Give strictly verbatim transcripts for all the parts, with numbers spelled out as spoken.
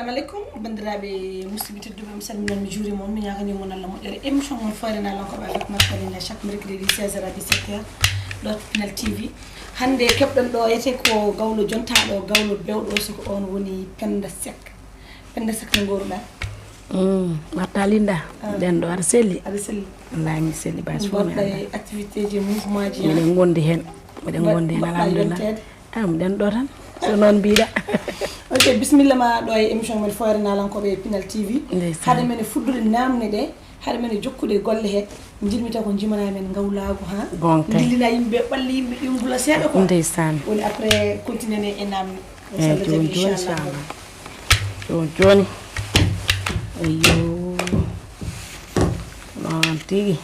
Aleykum, banndiraaɓe musidɓe tedduɓe, mi salminii on, mi juuriima on, mi ñaaganii on Allah moƴƴere. Émission mon Fooyre Naalankooɓe avec Martalinda, chaque mercredi seize heures à dix-sept heures, ɗo to Pinal T V. Hannde keɓɗen ɗo etee ko gawlo jontaaɗo, gawlo bewɗo, siko on woni Penda Seck. Penda Seck, no ngooruɗaa? Mm, Martalinda, ah, ɗen ɗo aɗa selli. Aɗa selli. Wallaahi, mi selli, basi fof mi anndaa. Activité ji, mouvement ji, miɗen ngondi heen. Miɗen ngondi heen, alhamdulillah. Ah, miɗen ɗo tan, so noon mbiɗa. Ok, bisimilla ma ɗo e émission men Fooyre Naalankooɓe e Pinal T V. Ndeysaan. Hade men e fuɗɗude naamne ɗe, hade men e jokkude e golle he, njiɗmi taw ko njimana men ngawlaagu, ha? Goonga kay. Ndillina yimɓe, ɓalli yimɓe, ɓe mbula seeɗa quoi. Ndeysaan. Woni après continuer e naamne. Eeyi, jooni jooni, inchallah. Jooni jooni. Ayyo. Noon tigi.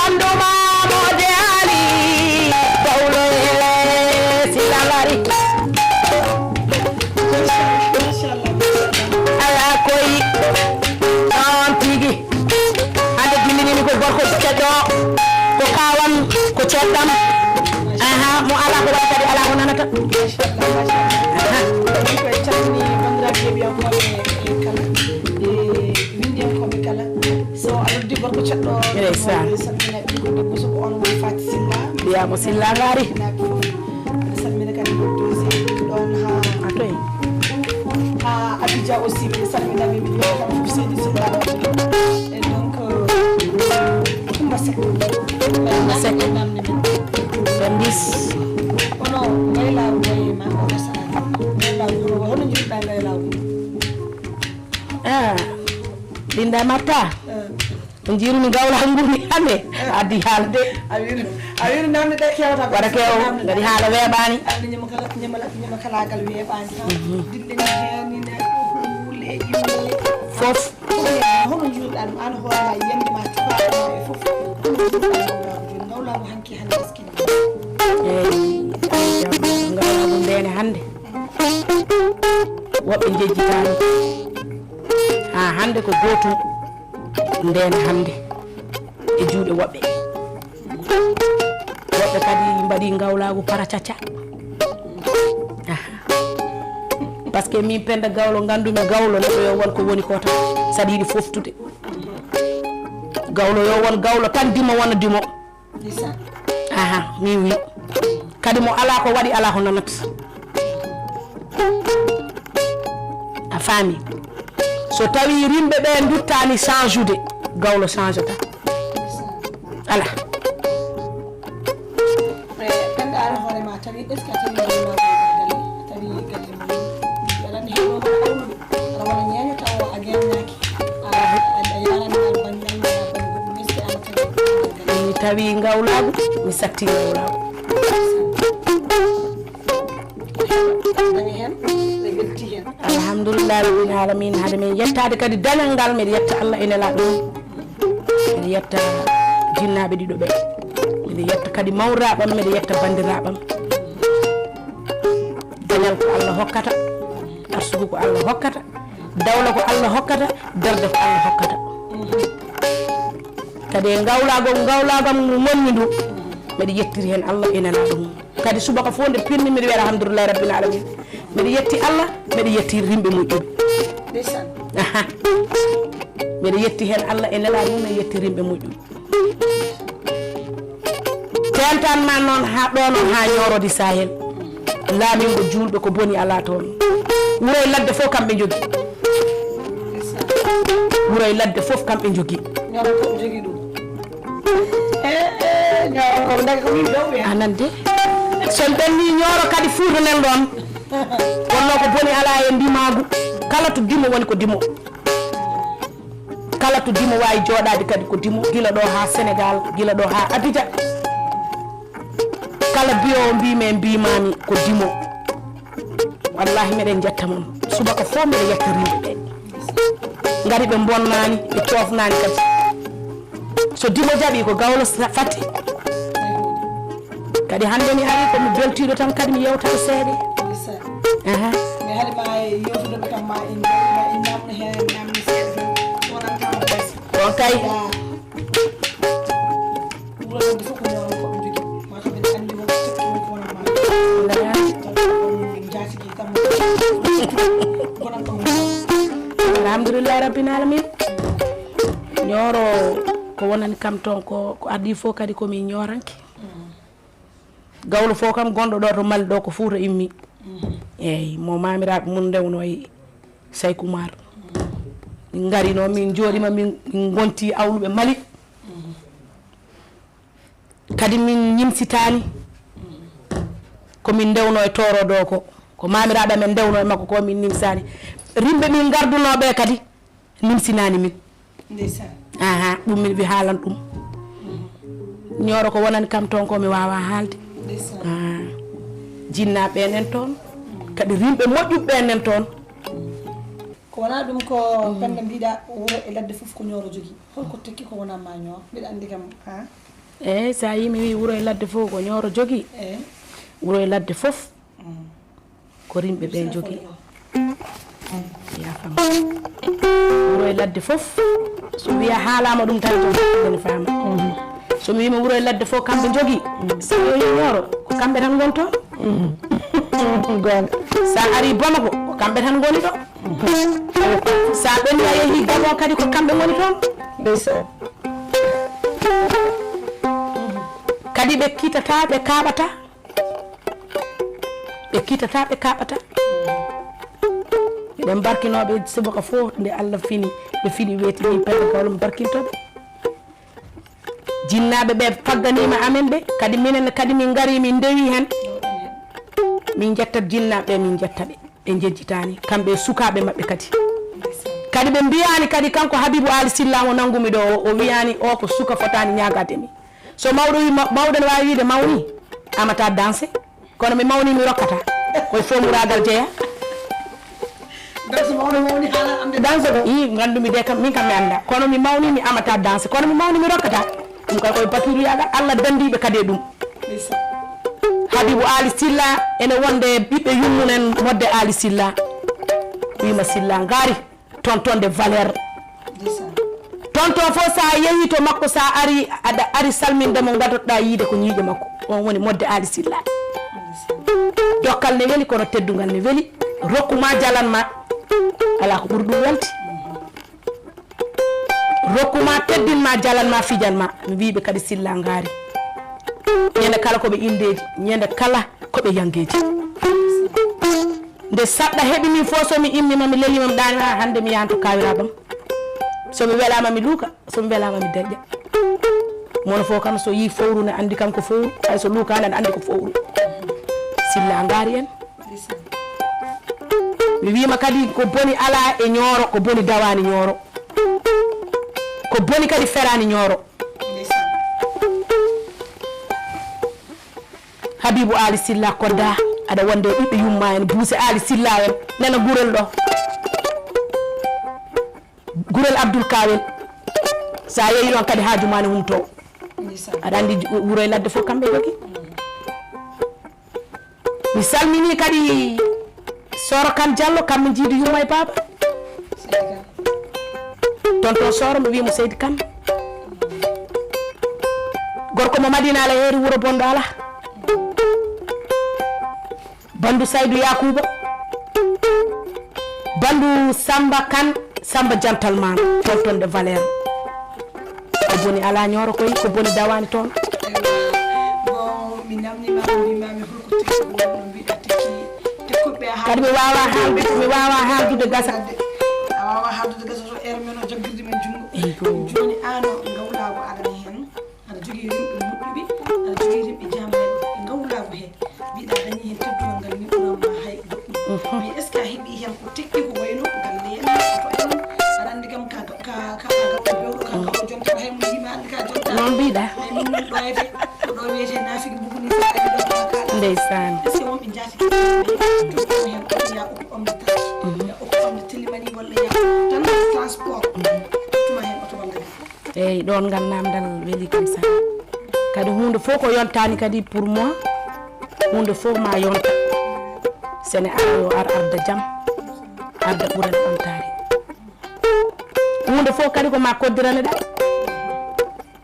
Anduma mo de Ali, Paulo ele silangari. Ala koy, on tigi. Hande dindinimi ko gorko ceɗɗo, ko kawam, ko ceɗɗam. Aha, mo ala ko waɗa kadi ala ko nanata. Aha. Koye calmini bandiraɓe yeɓiyankoɓe kala, e windiyankoɓe kala. So a noddi gorko ceɗɗo, ndeysaan, salmina ɓiɗɗo debbo, so ko on woni Fati Silla. Wiyamo Silla Ngari. Aɗa salmina kadi ko dosi ɗon ha, a toy, ha Abidjan aussi, ɓe salmina ɓe, ɓe wiya kam fof Seydi Silla. Et donc, euh, Kumba Seck. Kumba Seck. Namde men. Bendis. Kono mbaylaw mbayi ma o rasa. Mbaylaw, hono jiɗɗa mbaylaw? Ah, Linda Marta. Eh. On jiirumi gawla ngumi hande. Eh. Addi haalde. A wiino, a wiino namde ɗe kewata. Waɗa kew, ngadi haala weeɓaani. Haalde ñama kala, ñama la, ñama kalagal weeɓaani. Mhm. Dille ni heeni ne, huuleeji, fof. Hono njuurɗa ɗum, an hoore ma, yiyannde ma, cuɓaaɗo ma e fof. Hono njuurɗa ɗum, gawla mo hanki hande eskini. Eyi, gawla mo ndene hande. Woɓɓe njejjitaani. Haa hannde ko gootum ndeen hannde e juuɗe woɓɓe. Woɓɓe kadi mbaɗi ngawlaagu paracaca. Aha. Par ce que min Penda Gawlo, nganndumi Gawlo neɗɗo yo won ko woni ko tan, saɗa yiɗi foftude. Gawlo yo won Gawlo tan, dimo wona dimo. Ndeysaan. Aha, min wi. Kadi mo alaa ko waɗi, alaa ko nanata. A faami? So tawi rimɓe ɓe nduttaani change-ude, Gawlo change-ata. Ndeysaan. Alaa. E, Penda, an hoore ma, tawi, est-ce que a tawi galle, a tawi galle mum? Aɗa anndi heɗo ko awlude. Aɗa wona ñeeño tawa a geññaaki. A, a, a yaarani al banngal ma, a banngal goɗɗum. Est-ce que an kadi? Mi tawi ngawlaagu, mi satti ngawlaagu. Dañi heen, ɓe welti heen. Alhamdulillahi rabbil alamin. Hade min yettaade kadi dañal ngal, miɗo yetta Allah e Nelaaɗo mum. Miɗo yetta jinnaaɓe ɗiɗo ɓe. Miɗo yetta kadi mawraaɓam, miɗo yetta banndiraaɓam. Dañal ko Allah hokkata, arsugu ko Allah hokkata, dawla ko Allah hokkata, darde ko Allah hokkata. Kadi e ngawlaagol, ngawlaagam ngu ngonmi ndu, miɗo yettiri heen Allah e Nelaaɗo mum. Kadi subaka fof nde pinmi, miɗo wiya alhamdulillahi rabbil alamin. Miɗo yetti Allah, miɗo yetti rimɓe moƴƴuɓe. Ndeysaan. Aha. Miɗo yetti heen Allah e Nelaaɗo mum, miɗo yetti rimɓe moƴƴuɓe. Tentan ma noon haa ɗo noon haa Ñooro di Sahel. Laamingo juulɓe ko boni alaa toon. Wuro e ladde fof kamɓe njogi. Wuro e ladde fof kamɓe njogi. Ñooro ko jogi ɗum. Eh, eh, Ñooro ko daga ko min ɗo ɓe. Anan de. So en ɓenni Ñooro kadi Fuuta nan ɗoon. Wonno ko boni alaa e ndimaagu. Kala to dimo woni ko dimo. Kala to dimo waawi jooɗaade kadi ko dimo, gila ɗo haa Senegal, gila ɗo haa Abidjan. Kala biyoowo mbiimi e mbiimaami ko dimo. Wallahi meɗen njetta mon. Subaka fof mbiɗa yetta rimɓe ɓe. Ngari ɓe mbonnaani, ɓe coofnaani kadi. So dimo jaɓi ko Gawlo sa-, fati. Kadi hannde mi ari ko mi beltiiɗo tan kadi mi yewtata seeɗa. Ndeysaan. Aha. Mi hari ma e yewtude ɓe kam ma en, ma en namno heen, namno seeɗa tan. Wonanta on kadi. On kay. Ya. Wuro wonde fof ko Ñooro ko ɓe njogii. Ma ko ɓe anndi won ko tekki won ko wonat ma. Wallaahi. Tan ko on jaatigi kam. Gonat ɗon. Alhamdulillahi rabbil alamin. Ñooro ko wonani kam toon ko, ko adii fof kadi ko min Ñooranke. Gawlo fof kam gonɗo ɗo to Mali ɗo ko Fuuta immi. Eyyi, mo maamiraaɓe mum ndewno e Sayku Maar. Min ngarino, min njooɗima, min, min ngonti awluɓe Mali. Kadi min ñimsitaani. Ko min ndewno e Tooro ɗo ko, ko maamiraaɓe amen ndewno e makko ko min nimsaani. Rimɓe min ngardunooɓe kadi. Nimsinaani min. Ndeysaan. Aha, ɗum miɗo wi haalan ɗum. Ñooro ko wonani kam toon ko mi waawaa haalde. Ndeysaan. Ah. Jinnaaɓe ɓeen en toon. Kadi rimɓe moƴƴuɓe ɓeen en toon. Ko wonaa ɗum ko Penda mbiɗa wuro e ladde fof ko Ñooro jogii. Holko tekki ko wonaa ma Ñooro? Mbiɗa anndi kam, ha? Eyi, so a yii mi wii wuro e ladde fof ko Ñooro jogii. Wuro e ladde fof ko rimɓe ɓe jogii. Yafam. Wuro e ladde fof, so wiya haalaama ɗum tan, jom ene faama. So mi wiima wuro e ladde fof kamɓe jogii, so yoyi Ñooro, ko kamɓe tan ngoni toon. Goonga. Sa ari Bamako, ko kamɓe tan ngoni ɗo. Sa ɓenni a yehi Gabon kadi, ko kamɓe ngoni toon. Ndeysaan. Kadi ɓe kiitata, ɓe kaaɓata. Ɓe kiitata, ɓe kaaɓata. Eɗen mbarkinooɓe subaka fof nde Allah fini, ɓe fini weeti min Penda Gawlo, mi barkinto ɓe. Jinnaaɓe ɓe fagganiima amen ɓe, kadi minen kadi min ngari, min ndewi heen. Min njettat jinnaaɓe ɓe, min njetta ɓe. Ɓe njejjitaani, kamɓe e sukaaɓe maɓɓe kadi. Kadi ɓe mbiyaani kadi, kanko Habibu Aali Silla mo nanngumi ɗo o, o wiyaani o ko suka fotaani ñaagaade mi. So mawɗo wi, ma-, mawɗo ne waawi wiide mawni, amata danse, kono mi mawni mi rokkata. Koye fomuraagal jeya. Danse mawɗo mawni haala ande danse ɗo. Ii, nganndumi de kam, min kam mi annda. Kono mi mawni mi amata danse, kono mi mawni mi rokkata. Ɗum kay koye baturiyagal, Allah danndiiɓe kadi e ɗum. Ndeysaan. Habibu Aali Silla ene wonde ɓiɓɓe yummumen modde Aali Silla. Wiima Silla ngaari, tonton de valeur. Ndeysaan. Tonton fof sa yehi to makko, sa ari, aɗa ari salminde mo, ngadotoɗa yiide ko ñiiƴe makko. On woni modde Aali Silla. Ndeysaan. Dokkal ne weli, kono teddungal ne weli. Rokku ma, jalan ma. Alaa ko ɓuri ɗum welde. Rokku ma, teddin ma, jalan ma, fijan ma. Mi wii ɓe kadi Silla ngaari. Ñande kala ko ɓe inndeeji, ñande kala ko ɓe yanngeeji. Nde saɗɗa heɓi min fof, so mi immi ma, mi leli ma, mi ɗaani ma, hannde mi yahan to kaawiraaɓam. So mi welaama mi luuka, so mi welaama mi deƴƴa. Mono fof kam so yii fowru ne anndi kam ko fowru, hay so luukaani ne anndi ko fowru. Silla ngaari en. Mi wiima kadi ko boni alaa e Ñooro, ko boni dawaani Ñooro. Ko boni kadi feraani Ñooro. Habibu Aali Silla Kodda, aɗa wonde e ɓiɓɓe yumma en, Buuse Aali Silla en, nana gurel ɗo. Gurel Abdul Kawel. Sa yehi ɗon kadi haaju ma ne humto. Aɗa anndi ju-, wuro e ladde fof kamɓe jogi. Mi salmini kadi Soro Kan Jallo, kamɓe jiidi yumma e baaba. Tonton Soro, mi wii mo Seydi Kan. Gorko mo Madina ala heeri wuro bonɗo ala. Bandu Saydu Yakuba. Bandu Samba Kan, Samba Jantalman, tonton de valeur. Ko boni ala Ñooro koy, ko boni dawaani toon. Bon, mi namnima, mi mbima mi holko tekki won no mbiɗa tekki. Tekkuɓe ha kadi mi wawa haaldude, mi wawa haaldude gasa. A wawa haaldude gasa so heure men o jaggirde men junngo. Eyyo. Joni an o ngawlago aɗa hen. Aɗa jogii rimɓe moƴƴuɓe, aɗa jogii rimɓe jaamaɗe e ngawlaagu he. Mbiɗa dañi heen teddungal ngal, mi ɓuran ma hay goɗɗum. Mais est-ce que a heɓii heen ko tekki ko wayno galle en, oto en? Aɗa anndi kam ka, ka, ka, ka gawɗo bewɗo, ka gawɗo jonta, hay mo yima anndi ka jonta. Noon mbiɗa. Hay min noon ɗoyete, ko ɗo wiyete naafiki mbugu ni sa ari ɗo ma kaɗa. Ndeysaan. Est-ce que wonɓe njaati teddungal heen, oto ya okku omde tas, ya okku omde telimani walla ya okku tan transport. Tuma heen oto walla. Eyyi, ɗon ngal namdal weli kam sani. Kadi huunde fof ko yontaani kadi pour moi, huunde fof ma yonta. Sene ara yo ar arda jam, arda ɓural ɓamtaare. Huunde fof kadi ko ma koddirane ɗa.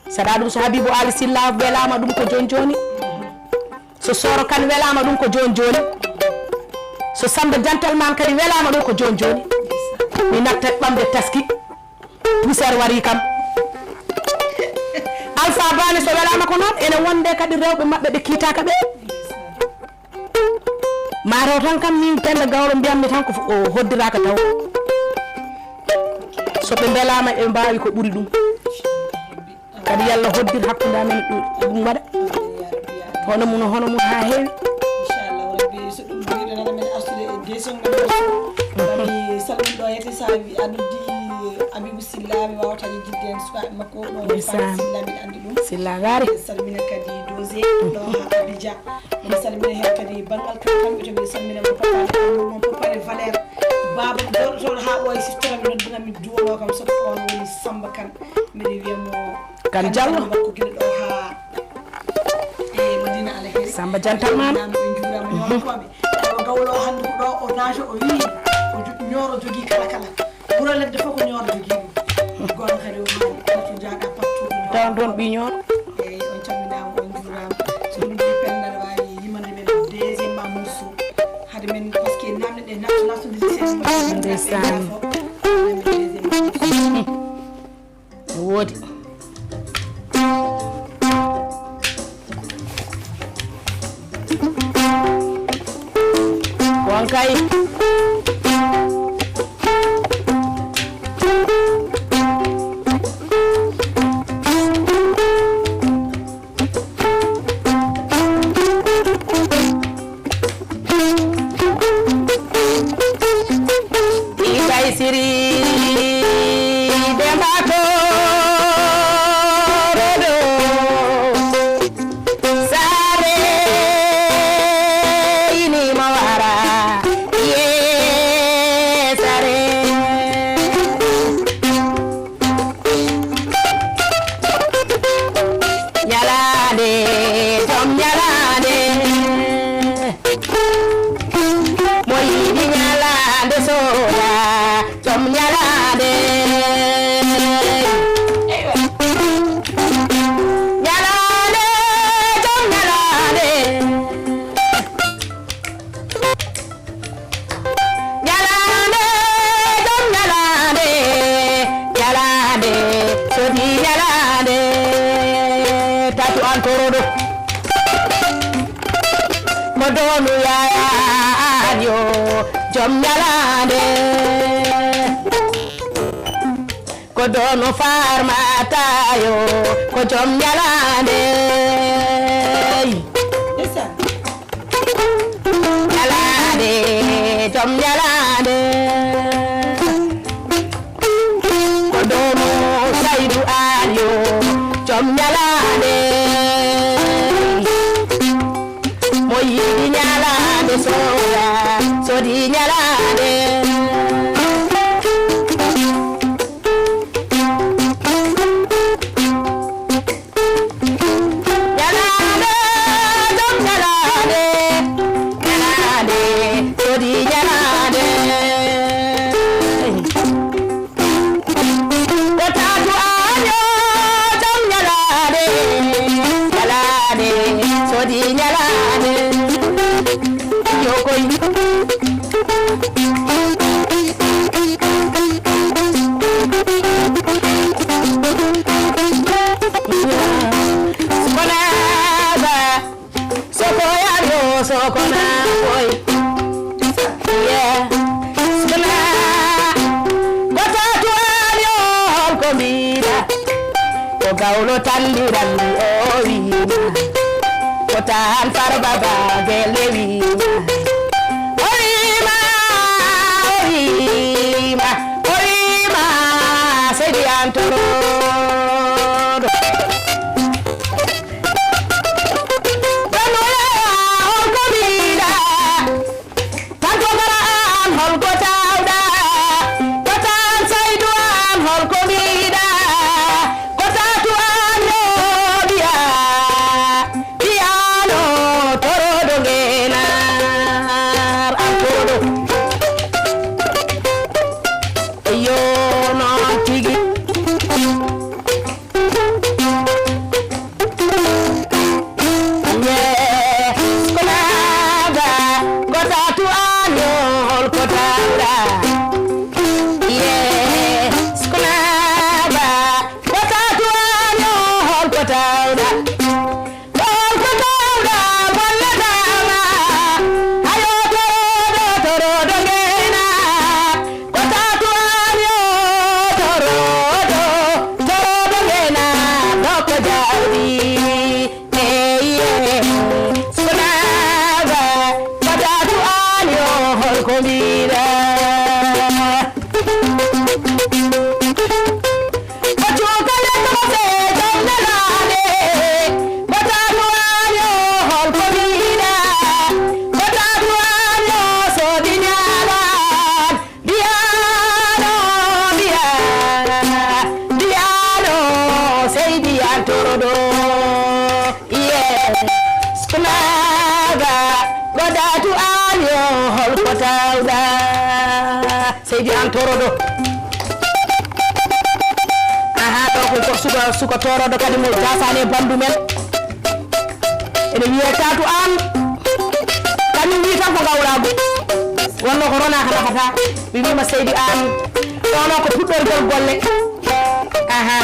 Saɗa ɗum so Habibu Ali Silla welama ɗum ko joni joni. So Soro Kan welama ɗum ko joni joni. So Samba Jantal Man kadi welama ɗum ko joni joni. Mi natta ɓamde taski. Poussière wari kam. Alpha Bane so welama ko noon, ene wonde kadi rewɓe maɓɓe ɓe kiitaka ɓe. Ma rew tan kam min Penda Gawlo mbiyammi tan ko o hoddiraka taw. So ɓe mbelama ɓe mbawi ko ɓuri ɗum. Kadi yalla hoddir hakkude amen ɗum, ɗum waɗa. Hono mum, hono mum ha heewi. Inchallahu rabbi, so ɗum woni ɗon aɗa men artude e deux secondes. Mami salmin ɗo yete sa wi a noddi Abibou Silla, mi wawata yejjidde hen sukaɓe makko ɗo. Ndeysaan. Silla, mbiɗa andi ɗum. Silla gaari. Salmina kadi Dosé ɗo ha Abidjan. Mami salmina hen kadi banngal kan kamɓe to, mbiɗa salmina mo papa, mo papa de valeur. Baba mi ɗo toon ha ɓooya siftora mi noddana mi duwono kam sabu on woni Samba Kan. Mbiɗa wiya mo Kan Jallo. Makko gila ɗo ha Jantal maama. Naamno en njuuraama ñoorokooɓe. Tawa gawlo o hannde ko ɗo o naata o wiyi ko jo-, ñooro jogii kala kala. Wuro ledde fof ko ñooro jogii ɗum. Gooto kadi o maani kala to njaaɗa pat to ko ñooro. Tawa toon ɓii ñooro. Eeyi, on calminaama, on njuuraama. So ɗum ɗi Penda aɗa waawi yimande men deuxième ma morceau. Hade men, parce que naamne ɗe nattu nattu ndi sen. Ndeysaan. Naamne deuxième ma morceau. Woodi. Ko on kay. Ikay siri Demba Toro do. Sare ini mawara. Ye sare. Ñalaande, jom ñalaande. Mo yiɗi ñalaande sooda, jom ñalaande. Ñalaande, jom ñalaande. Ñalaande, jom ñalaande, ñalaande, sodi ñalaande. Tatu an torodo. Mo donu yaya an yo, jom ñalaande. Ko donu farmata yo, ko jom ñalaande. Ndeysaan. Ñalaande, jom ñalaande. Ko donu Saydu an yo, jom ñalaande. Mo yiɗi ñalaande sooda, sodi ñalaande. Ñalaande, jom ñalaande, ñalaande, sodi ñalaande. Ko taatu an yo, jom ñalaande, ñalaande, sodi ñalaande. Yo koy. Sukonaba, sokoya yo, sokona boy. Yeah. Sukona, ko taatu an yo, hol ko mbiɗa? Ko gawlo tan mbiɗanmi o wiima. Ko tan Farba Ba Gelle wiima. O wiima, o wiima, o wiima, seydi an toroɗo. Danuya, hol ko mbiɗa? Tanto Bara an, hol ko tawɗa? Ko tan Saydu an, hol ko mbiɗa? Ko taatu an yo, mbiya, mbiyano toroɗo ngenar an toroɗo. Yo noon tigi. Yes, ko naaba, ko taatu an yo, hol ko tawɗa? Yes, ko naaba, ko taatu an yo, hol ko tawɗa? Hol ko tawɗa, golle dama, ayo toroɗo, toroɗo ngena. Ko taatu an yo toroɗo, toroɗo ngena, dokko jawdi. Eye, Sunaba, ko taatu an yo, hol ko mbiɗa? Ko cukale ko se jom nelaɗe, ko taatu an yo, hol ko mbiɗa? Ko taatu an yo, sodi ñalan. Mbiyano, mbiya, mbiyano, seydi an toroɗo. Yes, kuna. Ko tawɗa seydi an toroɗo. Aha, ɗo ko, ko suka, suka toroɗo kadi mo jasani e bandu men. Ene wiye tatu an. Kañum wi tan ko gawlagu. Wonno ko rona ka nafata. Mi wima seydi an. Ɗono ko puɗɗorgol golle. Aha.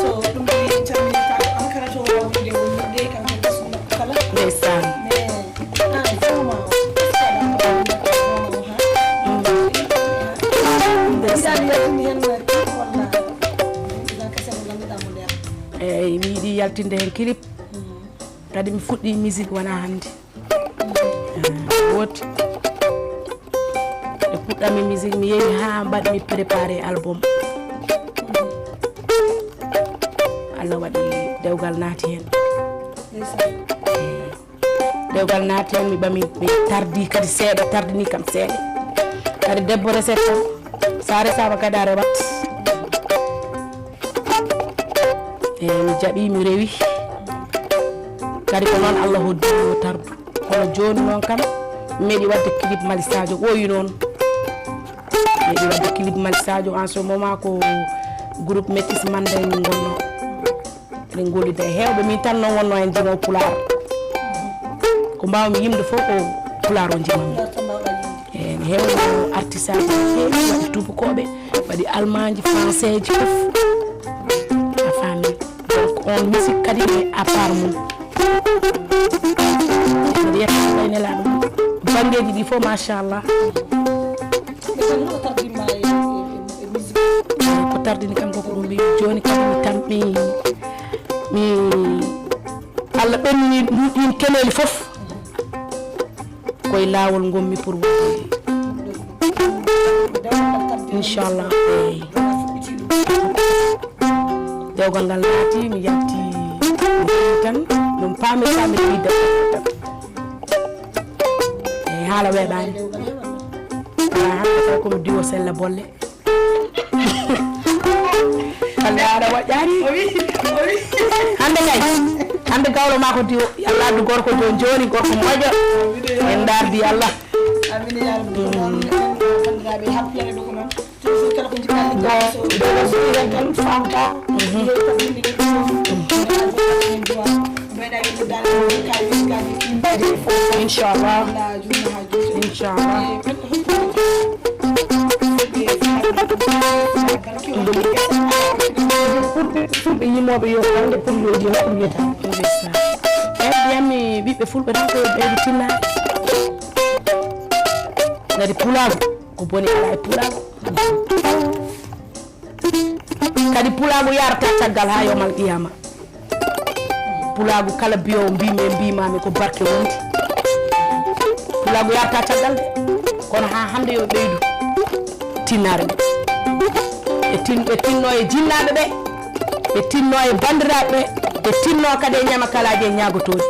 So ɗum ɗo en calminirta ko Ankara to wawrude wonirde kam e ɓesngu makko kala. Ndeysaan. Mais an vraiment est-ce que aɗa anndi ko ha? Ndeysaan. Yiɗaani yaltinde heen walla président kese mo ngannduɗaa mo nder? Eeyi, mi yiɗi yaltinde heen clip. Kadi mi fuɗɗii musique wonaa hannde. Wooti. E puɗɗami musique, mi yehi haa mbaɗmi préparé album. Allah waɗi dewgal naati heen. Eey. Dewgal naati heen, mi ɓami, mi tardi kadi seeɗa, tardini kam seeɗa. Kadi debbo reset tan, so a resaama kadi a rewat. Eey, mi jaɓi, mi rewi. Kadi ko noon Allah hoddiri o tardu. Kono jooni noon kam, mi meeɗi waɗde clip Mali Sadio, ɓooyi noon. Mi meeɗi waɗde clip Mali Sadio, en ce moment ko groupe Métis Mandeng ngonno. Eɗen ngollida e heewɓe, min tan noon wonno en jimowo pulaar. Ko mbaawmi yimde fof ko pulaar o jimami. Eey, heewɓe artiste aji heewi, waɗi tuubakooɓe, waɗi almaaji, français ji fof. A faami? Donc, on musique kadi ne à part mum. Mbiɗa yetta Nelaaɗo. Banngeeji ɗi fof, machallah. Ko tardini kam ko ko ɗum mbiimi. Jooni kadi mi tammi, mi, Allah ɓennini ɗin keneeli fof. Koye laawol ngonmi pour wonde. Inchallah. Eey. Dewgal ngal naati, mi yalti, mi tan, ɗum paamirɗa mi ɗum tan. Eey, haala weeɓaani. Alaa, hannde taw ko mi diwo sella bolle. Hannde aɗa moƴƴaani. Hannde kay, hannde gawlo maa ko diwo. Yo Allah addu gorko jooni jooni, gorko moƴƴo. En ndaardi Allah. Amin ya rabbi. Ko noon, bandiraɓe, happy ene ɗo ko noon. Toujours kala ko jiɗɗa liggaade, so tan famta. Yehi ko bindi ɗi ɗum. Mbeɗa yimɓe dal ka yimɓe. Inchallah. Wala jumma ha juuso. Inchallah. Fulɓe, fulɓe yimooɓe yo hannde pulloji no ɗum wiyata. Eyi, mbiyatmi ɓiɓɓe fulɓe tan ko yo ɓeydu tinnaade. Ngati pulaagu ko boni alaa e pulaagu. Kadi pulaagu yarata caggal haa yawmal qiyama. Pulaagu kala biyowo mbimi e mbimami ko barke wondi. Pulaagu yarata caggal de. Kono haa hannde yo ɓeydu tinnaare nde. Ɓe tin-, ɓe tinno e jinnaaɓe ɓe. Ɓe tinno e banndiraaɓe ɓe. Ɓe tinno kadi e ñamakalaaji e ñaagotooɗi.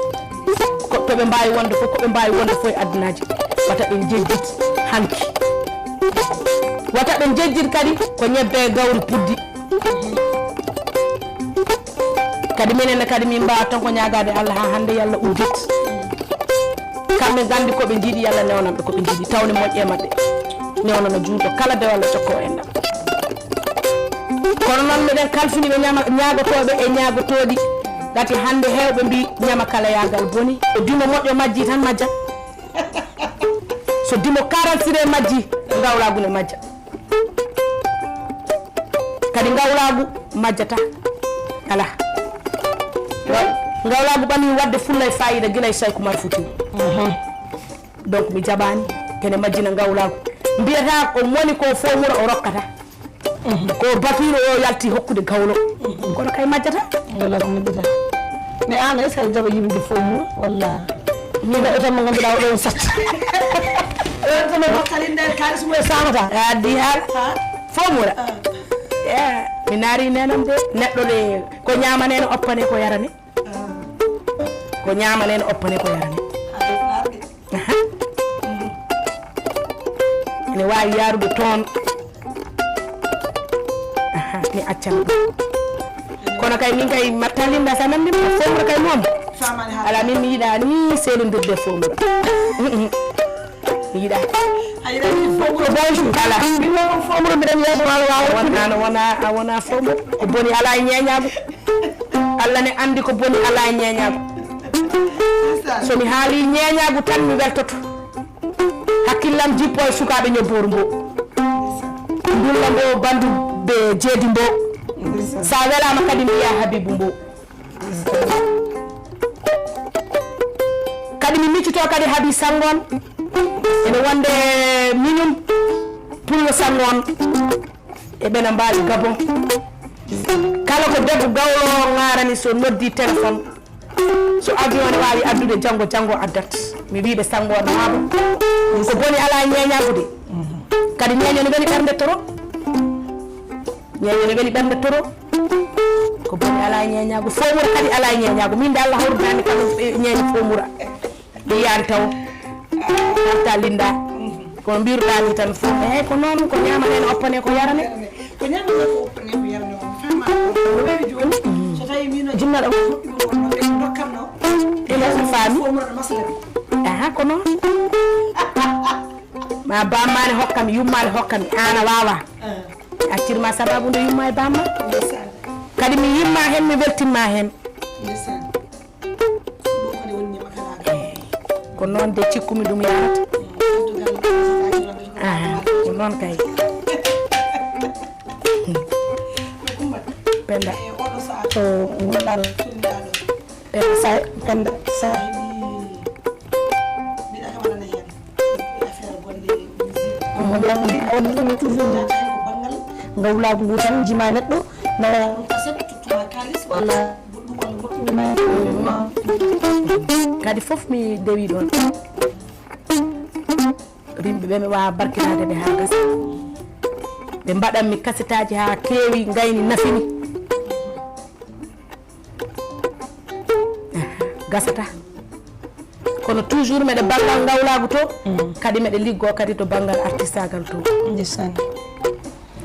Ko to ɓe mbaawi wonde fof, ko ɓe mbaawi wonde fof e addunaji. Wata ɓe njejjit hanki. Wata ɓe njejjit kadi ko ñebbe e gawri puddi. Kadi minen ne kadi min mbaawa tan ko ñaagaade Allah haa hannde yo Allah uddit. Kamɓe nganndi ko ɓe njiɗi, yo Allah newnanɓe ko ɓe njiɗi, tawne moƴƴe maɓɓe. Newnana juulɗo kala dewal o jokko enɗam. Kono noon miɗen kalfini ɓe ñama-, ñaagotooɓe e ñaagotooɗi. Ngati hannde heewɓe mbi ñama kala yaagal boni. So dimo moƴƴo majji tan majja. So dimo karansire majji, ngawlaagu ne majja. Kadi ngawlaagu majjata. Alaa. Ngawlaagu ɓami waɗde fulla e faayiida gila e Sayku Umar Fuutiyu. Donc mi jaɓaani kene majjina ngawlaagu. Mbiyata o moni ko fof mura o rokkata. Ko bakiiɗo o yalti hokkude gawlo. Kono kay majjata. Wala ko majjata. Mais an, est-ce que aɗa jaɓa yimɓe fof mura? Walla? Min ɗo tan mo ngannduɗaa oɗo on sat. Oɗo tan mo battali nder kaalis mum e saamata. A addi haala. Ha? Fof mura. Ah. Ya, mi naari nenam de. Neɗɗo de, ko ñaamane no oppane ko yarane. Ah. Ko ñaamane no oppane ko yarane. Ah, ɗum laarde. Aha. Ene waawi yaarude toon. Aha, mi accan ɗum. Kono kay min kay ma talinda sa nandi ma fomra kay moom. Ala, min mi yiɗa ni seeɗondirde fof mum. Mi yiɗa. A yiɗani fof mum. Ko bonjour, ala. Min noon fof mum mbiɗen yeeso wala wala. Won, an wona, a wona fof mum. Ko boni ala e ñeeñaagu. Allah ne anndi ko boni ala e ñeeñaagu. So mi haali ñeeñaagu tan mi weltoto. Hakkillam jippo e sukaaɓe ñobbooru mbo. Ndulla mbo bandu be jeedi mbo. Sa welaama kadi mbiya Habibu mbo. Kadi mi miccito kadi Habi Sangon. Ene wonde miñum pullo Sangon. E ɓena mbaali Gabon. Kala ko debbo gawlo ŋaarani so noddi téléphone. So avion ne waawi addude janngo, janngo addat. Mi wii ɓe Sango naabo. Ko boni ala ñeeñaagu de. Kadi ñeeño ne weli ɓernde toro. Ñeeño ne weli ɓernde toro. Ko boni ala ñeeñaagu. Foomura kadi ala ñeeñaagu. Min de Allah hawridani kam e ñeeño foomura. Mi yiyaani taw. Marta Linda. Kono mbiruɗaa ni tan fof. Eey, ko noon, ko ñaamanen, oppane, ko yarane. Ko ñaamanen, ko oppane, ko yarane. On faama, no wewi jooni. So tawi min no jinnaɗo moƴƴuɓe wonno ɓe dokkatno. Ene faami. Foomura no maslaɓe. Aha, ko noon. Ma bammaane hokkam, yummaane hokkam, aan a waawa. Ah. Accirma sababu nde yumma e bamma. Ndeysaan. Kadi mi yimma heen, mi weltinma heen. Ndeysaan. Ɗum kadi woni ñamakalaagal. Eey. Ko noon de cikkumi ɗum yarata. Teddugal, teddugal, teddugal. Aha, ko noon kay. Penda. E oɗo sahaa, ko ngonɗaa ɗo, tolniɗaa ɗo. Penda sa, Penda sa. Mbiɗa kam waɗana heen. Affaire golle musique. Wonde on ɗum toujours. Naata heen ko banngal. Ngawlaagu ngu tan njima neɗɗo. Nawa. Kaset, tottuma kaalis, walla goɗɗum, walla goɗɗum. Kadi fof mi dewi ɗoon. Rimɓe ɓe mi waawa barkinaade ɓe haa gasa. Ɓe mbaɗan mi kasetaaji haa keewi, ngayni, nafini. Gasata. Kono toujours meɗe ballal ngawlaagu to, kadi meɗe liggoo kadi to banngal artistagal to. Ndeysaan.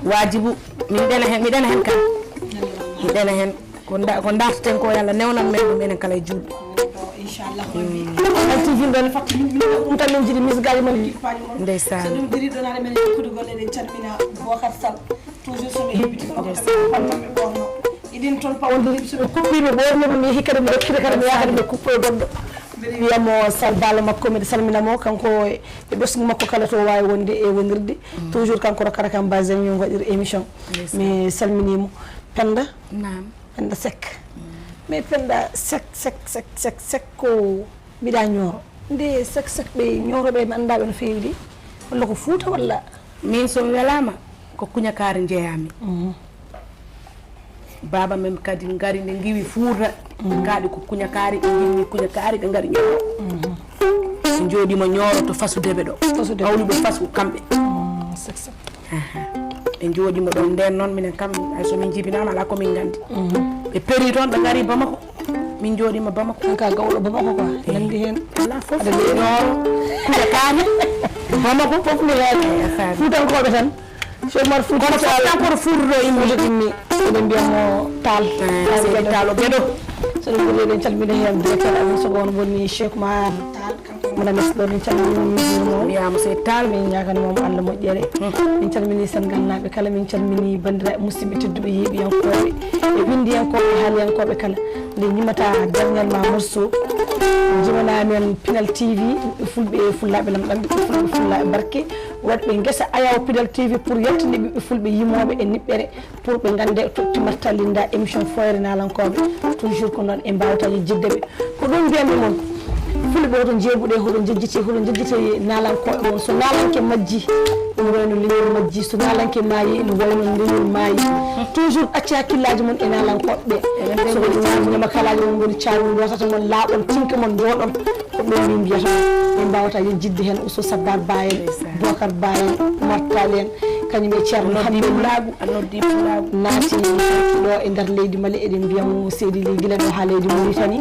Waajibu, min ɗena heen, mi ɗena heen kam. Mi ɗena heen. Ko nda-, ko ndarteten ko, yo Allah newnan men ɗum enen kala e juulɗo. Inchallah, on wi. L T V ɗon fatti min, min ɗum tan min jiɗi musique aji mon. Ndeysaan. So ɗum ɗiri ɗon aɗa men jokkude golle, eɗen calmina Bocar Sall. Toujours so mi heɓiti ko, ndeysaan, ko kam mi ɓorno. Iɗin toon pawondirii, so ɓe kuppiima ɓorno, mi yehi kadi mi rokkita kadi mi yaha kadi mi kuppo e goɗɗo. Mbiɗa wiya mo sal baalo makko, mbiɗa salmina mo, kanko e ɓesngu makko kala to waawi wonde e wonirde. Mm. Toujours kanko rokkata kam Bazin yo waɗir émission. Ndeysaan. Mi salminii mo. Penda? Naam. Penda Seck. Mm. Mais Penda Seck, Seck, Seck, Seck, Seck ko mbiɗa Ñooro. Nde Seck Seck ɓe Ñooro ɓe mi anndaa ɓe no feewi de. Walla ko Fuuta walla? Min so mi welaama ko Kuñakaari njeyaami. Mhm. Baaba men kadi ngari nde ngiwi Fuuta. Mhm. Kaaɗi ko Kuñakaari, ɓe ngiwi Kuñakaari, ɓe ngari Ñooro. Mhm. Ɓe njooɗiima Ñooro to Fasu Debe ɗo. Fasu Debe. Hawluɓe Fasu kamɓe. Mhm, Seck Seck. Aha. Ɓe njooɗiima ɗoon ndeen noon, minen kam, hay so min njibinaama, alaa ko min nganndi. Mhm. Ɓe peri toon, ɓe ngari Bamako. Min njooɗiima Bamako. An ka gawɗo Bamako quoi, eh, nanndi heen. Alaa fof. Aɗa leeri. Ñooro, Kuñakaari, Bamako. Fof mi heewi. Eh, a faami. Fuutankooɓe tan. Cheikh Oumar Fouti Tall. Kono fof tan koto Fuuta ɗo immi. Fuuta immi. Eɗen mbiya mo Tall. Eh, Tall Seydi Geɗo. Tall o Geɗo. So ɗum waɗi eɗen calmina heen directeur Aliou Sow, on woni Cheikh Oumar Tall. Madame Esdor, min calminii mo, min njuuriima mo. Wiyaama Seydi Tall. Min ñaaganiima mo Allah moƴƴere. Hmm. Min calminii Senegaalnaaɓe kala, min calminii banndiraaɓe musidɓe tedduɓe yeeɓiyankooɓe e winndiyankooɓe e haaliyankooɓe kala. Nde ñimata dernièrement morceau, jimana men Pinal T V, ɓiɓɓe fulɓe e fullaaɓe lamɗam, ɓiɓɓe fulɓe fullaaɓe barke, waɗɓe ngesa ayaw Pinal T V pour yaltinde ɓiɓɓe fulɓe yimooɓe e niɓɓere. Pour ɓe ngannda e totti Marta Linda émission Fooyre Naalankooɓe. Toujours ko noon en mbaawata yejjitde ɓe. Ko ɗum mbiyatmi mon. Fulɓe, hoto njeeɓu ɗe, hoto njejjite, hoto njejjite naalankooɓe mon. So naalanke majji, ene wayno leñol majji. So naalanke maayi, ene wayno leñol maayi. Toujours ɗacce hakkillaaji mon e naalankooɓe ɓe. So ko ɗum woni ñamakalaaji mon ngoni caawɗi, lootata mon, laaɓon tinke mon, njooɗon. Ko ɗum min mbiyata. En mbaawata yejjitde heen Oustaz Sabbar Ba en, ndeysaan, Bocar Ba en, Oumar Tall en, kañum e Ceerno Hammet. A noddi pulaagu, a noddi pulaagu. Naati ɗo e nder leydi Mali, eɗen mbiya mo seydi Ly gila ɗo haa leydi Mauritanie.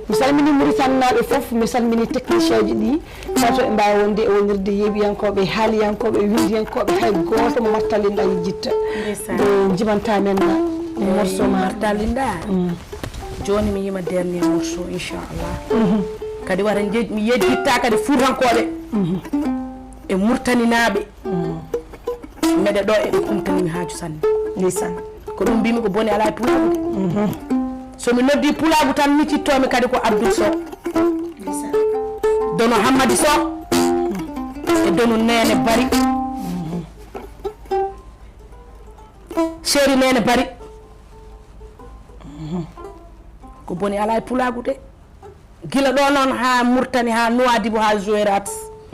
Mi salmini Mauritanie naaɓe fof, mi salmini technicien ji ɗi, kala to ɓe mbaawi wonde e wonirde yeeɓiyankooɓe, haaliyankooɓe, winndiyankooɓe, hay gooto mo Marta Linda yejjitta. Ndeysaan. Nde jibanta men morceau ma. Marta Linda. Mm. Jooni mi yima dernier morceau, inchallah. Kadi wata nje-, mi yejjitta kadi Fuutankooɓe e Murtaninaaɓe. Meɗe ɗo eɓe kumtani mi haaju sanne. Ndeysaan. Ko ɗum mbimi ko boni alaa e pulaagu de. So mi noddi pulaagu tan miccittoomi kadi ko Abdou Sow. Dono Hammadi Sow. E dono Neene Bari. Chéri Neene Bari. Ko boni alaa e pulaagu de. Gila ɗo noon haa Murtani, haa Nuwaadibu, haa Jowerat.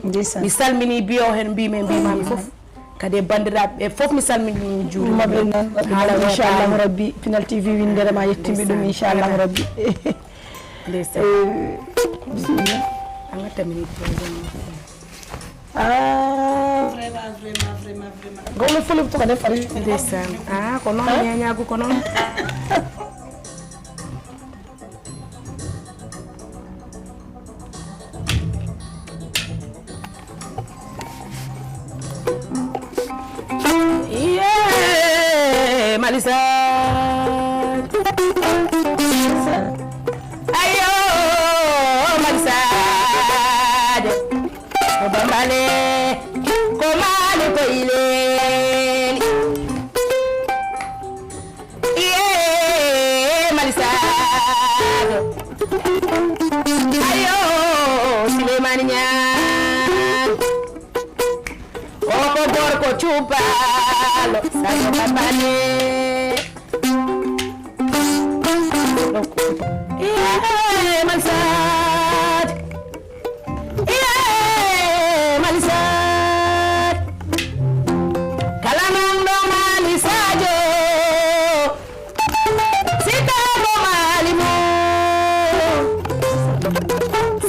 Ndeysaan. Mi salmini biyo heen mbimi e mbimami fof. Kadi e banndiraaɓe ɓe fof mi salmini, mi juurima. Maɓɓe noon, maɓɓe noon, inchallahu rabbi. Pinal T V winndere ma yettimɓe ɗum, inchallahu rabbi. Ndeysaan. Eh, bisimilla. A ngattam min problème. Ah. Vraiment, vraiment, vraiment, vraiment. Gawlo fulɓe to ko defari. Ndeysaan. Ah, ko noon, ñañaagu ko noon. Iye, Mali Sadio. Ayo, Mali Sadio. Ko Bambale, ko Mali, ko Ileli. Iye, Mali Sadio. Ayo, Suleymani Ñaan. O ko gorko cubaalo, Sadio Bambale. Iye, Mali Sadio. Iye, Mali Sadio. Kala nanɗo Mali Sadio. Sika ko Mali mo.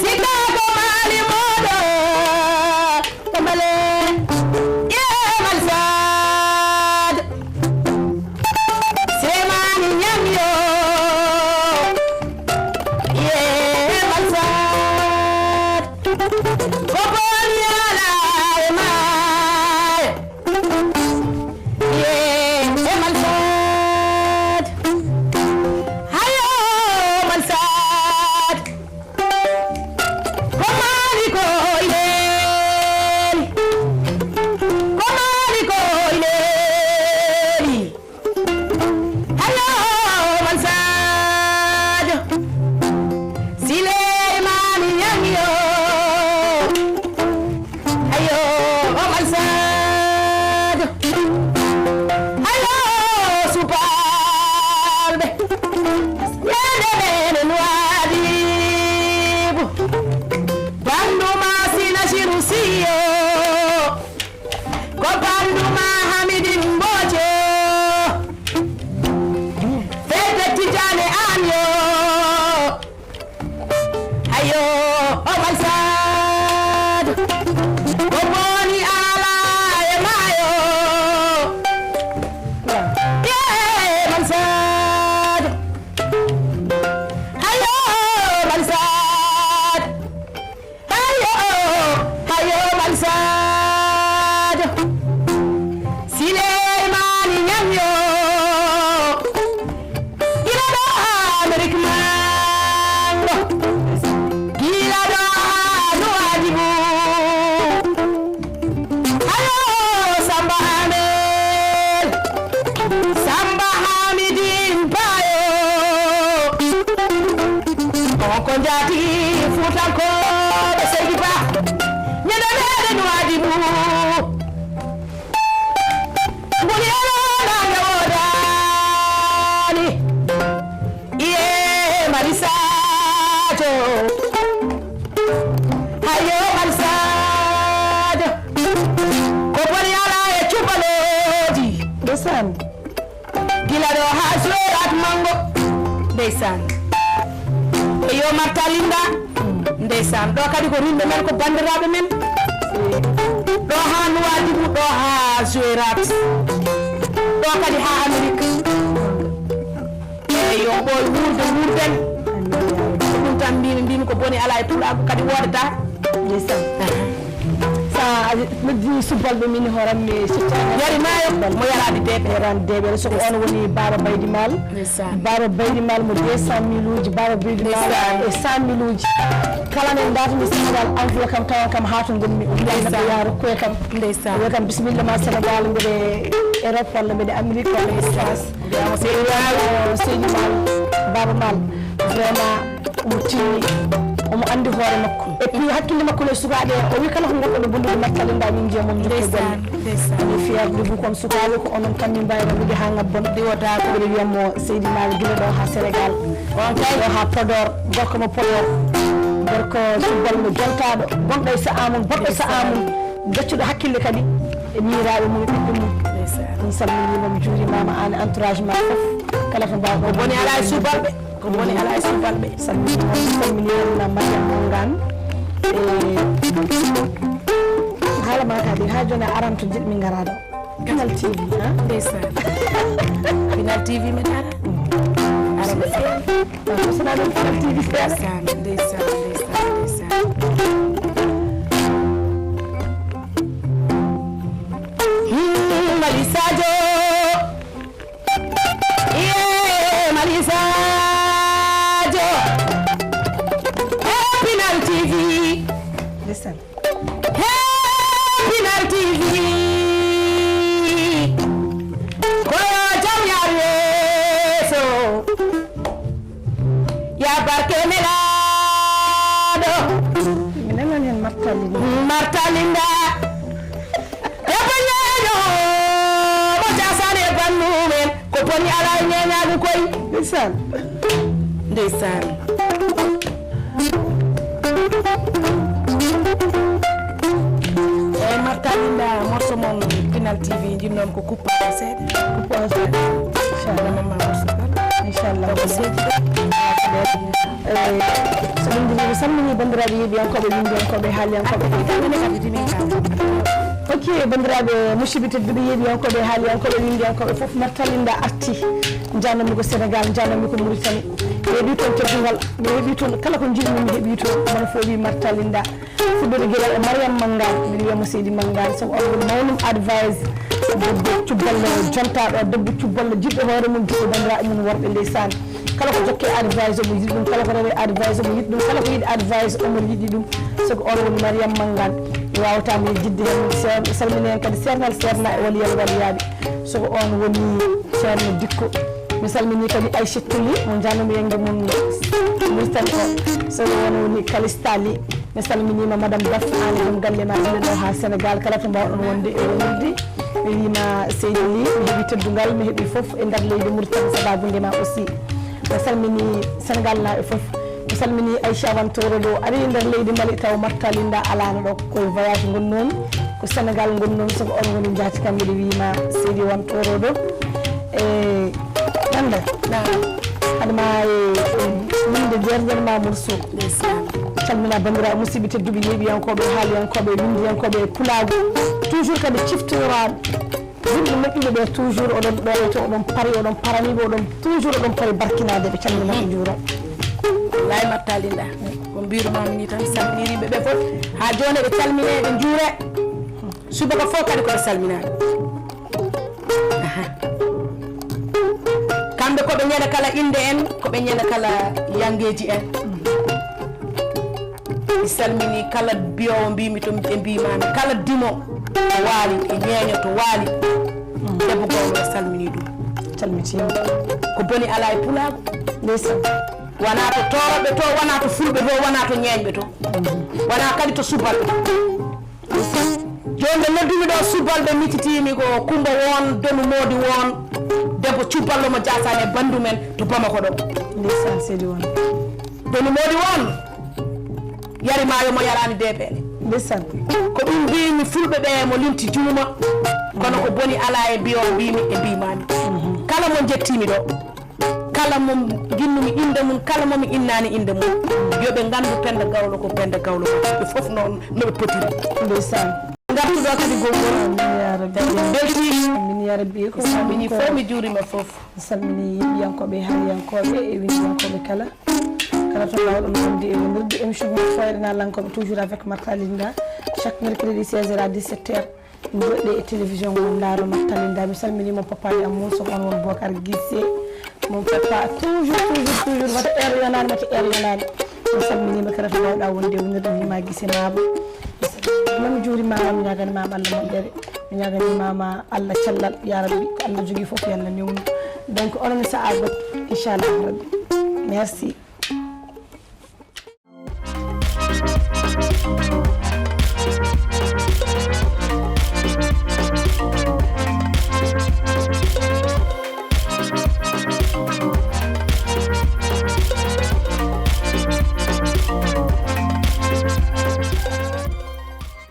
Sika ko Mali mo ɗo. Tambale. Iye, Mali Sadio. Semani ñamyo. Ye Mali Sadio. Ko boni alaa e maayo. Ye Mali Sadio. Hayo Mali Sadio. Ko Mali ko Ileli. Ko Mali ko Ileli. Hayo Mali Sadio. Sileymani Ñaŋ yo. Hayo Mali Sadio. Hayo subalɓe. Ñande men Nuwaadibu. Bandu ma Sina Siru Siyo. Ko bandu ma Hamidin Mbojo. Fedde Tijane an yo. Hayo Omar Sadio. Ko boni ala e maayo. Ye Omar Sadio. Hayo Omar Sadio. Hayo, hayo, Mali Sadio. Sileymani Ñaŋ yo. Gila ɗo Amerik mango. Gila ɗo Nuwaadibu. Hayo Samba Ahmed, Samba Hamidin Bayo. On ko njaati Fuutankooɓe Seydi Ba. Ñande meeɗen Nuwaadibu. Ngoni alaa nde woodaani. Iye Mali Sadio. Hayo Mali Sadio. Ko boni alaa e cubalooji. Ndeysaan. Gila ɗo haa Soyrat Mango. Ndeysaan. E yo Marta Linda. Ndeysaan. Ɗo kadi ko rimɓe men, ko banndiraaɓe men. Ɗo haa Nuwaadibu, ɗo haa Soyrat. Ɗo kadi haa Amerik. Eyi, yo ɓooy wuurde, wuurden. Ko ɗum tan mbimi, mbimi ko boni alaa e pulaagu kadi woodata. Ndeysaan. Sa Noddini subalɓe min hooram mi. Yari maayo mo yaraani deeɓe. Yaraani deeɓe. So ko on woni Baaba Baydi Maal. Ndeysaan. Baaba Baydi Maal mo deux cent mille uji. Baaba Baydi Maal e cent mille uji. Kala nde ndaartumi Sénégal, enveloppe kam tawan kam haa to ngonmi. Ndeysaan. Ko yaa rokkoye kam. Ndeysaan. Wi kam, "Bisimilla ma Sénégal, mbeɗe Europe walla mbeɗe Amérique walla mbeɗe France." Mbiyamo Seydi Maal. Seydi Maal, Baaba Maal, vraiment, omo tinni, omo anndi hoore makko. Et puis, hakkille makko no e sukaaɓe, o wi kala ko ngonɗo no bonnude Martalinda, min njiya mon jokke golle. Ndeysaan, ndeysaan. Ene fier de vous comme sukaaɓe, ko onon tan min mbaawi rewrude haa ngabbon. Diwataako. Mbeɗe wiyamo Seydi Maal gila ɗo haa Sénégal. On kay. Ɗo haa Podor, gorko mo Podor. Gorko cubbal mo jontaaɗo, gonɗo e sa'a mum, bonɗo e sa'a mum. Gaccuɗo hakkille kadi e miiraaɓe mum e ɓiɓɓe mum. Ndeysaan. On salminiima, mi juurimaama aan e entourage ma fof. Kala ko mbaawɗon. Ko boni alaa e subalɓe. Ko boni alaa e subalɓe. Salminiima, salminiima Mariam Mangane. E haala ma kadi, haa jooni a aran to jiɗmi ngara ɗo. Pinal T V, ha? Ndeysaan. Pinal T V men ara. Ara mi seeɗa. Ko sona ɗum Pinal T V seeɗa. Ndeysaan, ndeysaan, ndeysaan, ndeysaan. Hmm, Mali Sadio. Iye, Mali Sadio. Eh, Pinal T V. Ndeysaan. Hey, Pinal T V. Ko jam yar yeeso. Ya barke nelaɗo. Mi nanan hen Martalinda. Martalinda. Debbo ñeeño mo jasane bannumen. Ko boni alaa e ñeeñaagu koy. Ndeysaan. Ndeysaan. Eyi, Martalinda, morso mon Pinal T V, njinnoo-mi ko kuppaade seeɗa. Kuppaade seeɗa. Inchallah. Wona mamma morso kala. Inchallah. Ko seeɗa. Eyi, so min njiɗi, mi salminii banndiraaɓe yeeɓiyankooɓe, winndiyankooɓe, haaliyankooɓe. Kamɓe ne kadi timi kam. Ok, banndiraaɓe musidɓe tedduɓe, yeeɓiyankooɓe, haaliyankooɓe, winndiyankooɓe fof, Martalinda arti. Njannomi ko Sénégal, njannomi ko Mauritanie. Mi heɓii toon teddungal, mi heɓii toon kala ko njiɗmi, mi heɓii toon. Mona fof wi Martalinda. Fuɗɗude gila e Mariam Mangane, mbiɗa wiyamo Seydi Mangane, sabu on woni mawnum advice. Debbo cubballo jontaaɗo, debbo cubballo jiɗɗo hoore mum, jiɗɗo banndiraaɓe mum worɓe, ndeysaan. Kala ko jokke advice omo yiɗi ɗum, kala ko rewe advice omo yiɗi ɗum, kala ko yiɗi advice omo yiɗi ɗum. Sabu on woni Mariam Mangane. Mi wawata mi jidde hen, ser-, salmini hen kadi sernal serna e waliyal waliyaaɓe. Sabu on woni Ceerno Dikko. Mi salmini kadi Aïcha Tulli, mo njanumi yenge mum Mauritanie o. Sabu on woni Kalista Ly. Mi salminiima Madame Daf, aan e joom galle ma, ɓe ɗo haa Sénégal, kala to mbaawɗon wonde e wonirde. Mi wiima Seydi Ly, mi heɓi teddungal, mi heɓi fof e nder leydi Mauritanie, sababu nde ma aussi. Mi salmini Sénégal naaɓe fof. Mi salmini Aïcha Wantoro ɗo ari nder leydi Mali, taw Martalinda alaano ɗo, koye voyage ngonnoomi, ko Sénégal ngonnoomi, sabu on woni njaati kam, mbiɗa wiima Seydi Wantoro ɗo. E Nanda. Naam. Haɗa ma e, e winde dernièrement morceau. Ndeysaan. Calmina banndiraaɓe musidɓe tedduɓe, yeeɓiyankooɓe, haaliyankooɓe, winndiyankooɓe, pulaagu. Toujours kadi ciftoraaɓe. Yimɓe moƴƴuɓe ɓe toujours oɗon ɗoyto, oɗon pari, oɗon paraniɓe, oɗon toujours oɗon pari barkinaade ɓe, calmina ɓe, njuura. Wallahi Martalinda. Ko mbiirumami ni tan, salminiriɓe ɓe fof. Haa jooni ɓe calmine, ɓe njuure. Subaka fof kadi ko ɓe salminaade. Aha. Kamɓe ko ɓe ñande kala innde en, ko ɓe ñande kala yangeeji en. Mi salmini kala biyowo mbimi to, ɓe mbimami, kala dimo to waali, e ñeeño to waali. Debbo gowno o salmini ɗum. Calmitima. Ko boni ala e pulaagu. Ndeysaan. Wona to toroɓe to, wona to fulɓe to, wona to ñeeñɓe to. Wona kadi to subalɓe. Jooni nde noddumi ɗo subalɓe, mititimi ko Kumba won, Donu Moodi won, debbo cuballo mo Jaasaan e bandu men to Bamako ɗo. Ndeysaan, seydi won. Donu Moodi won, yari maayo mo yaraani deebeele. Ndeysaan. Ko ɗum mbimi fulɓe ɓe mo linti juuma, kono ko boni ala e mbiyo mbimi e mbimami. Kala mo jettimi ɗo. Kala mo nginnumi innde mum, kala mo mi innaani innde mum, yo ɓe nganndu Penda Gawlo ko Penda Gawlo, ɓe fof noon no ɓe potiri. Ndeysaan. Ngartuɗo kadi gongol. Amin ya rabbi. Belti. Amin ya rabbi. Ko salmini fof, mi juurima fof. Mi salmini yeeɓiyankooɓe, haaliyankooɓe e winndiyankooɓe kala. Wata mbawɗo wonde e wondirde émission mo fooyre nalankoɓe, toujours avec Marta Linda, chaque mercredi seize heures à dix-sept heures. Joɗɗe e télévision mo ndaaro Marta Linda. Mi salmini mon papa e amour, so on won Bokar Gissé. Mon papa toujours toujours toujours, wata heure yonani, wata heure yonani. Mi salminima kala to mbawɗa wonde e wondirde, mi ma Gissé mabo. Mami juurimama, mi ñaganimama Allah moƴƴere, mi ñaganimama Allah cellal, ya rabbi ko Allah jogui foof yo Allah newnu. Donc onon sa agot, inchallah rabbi. Merci.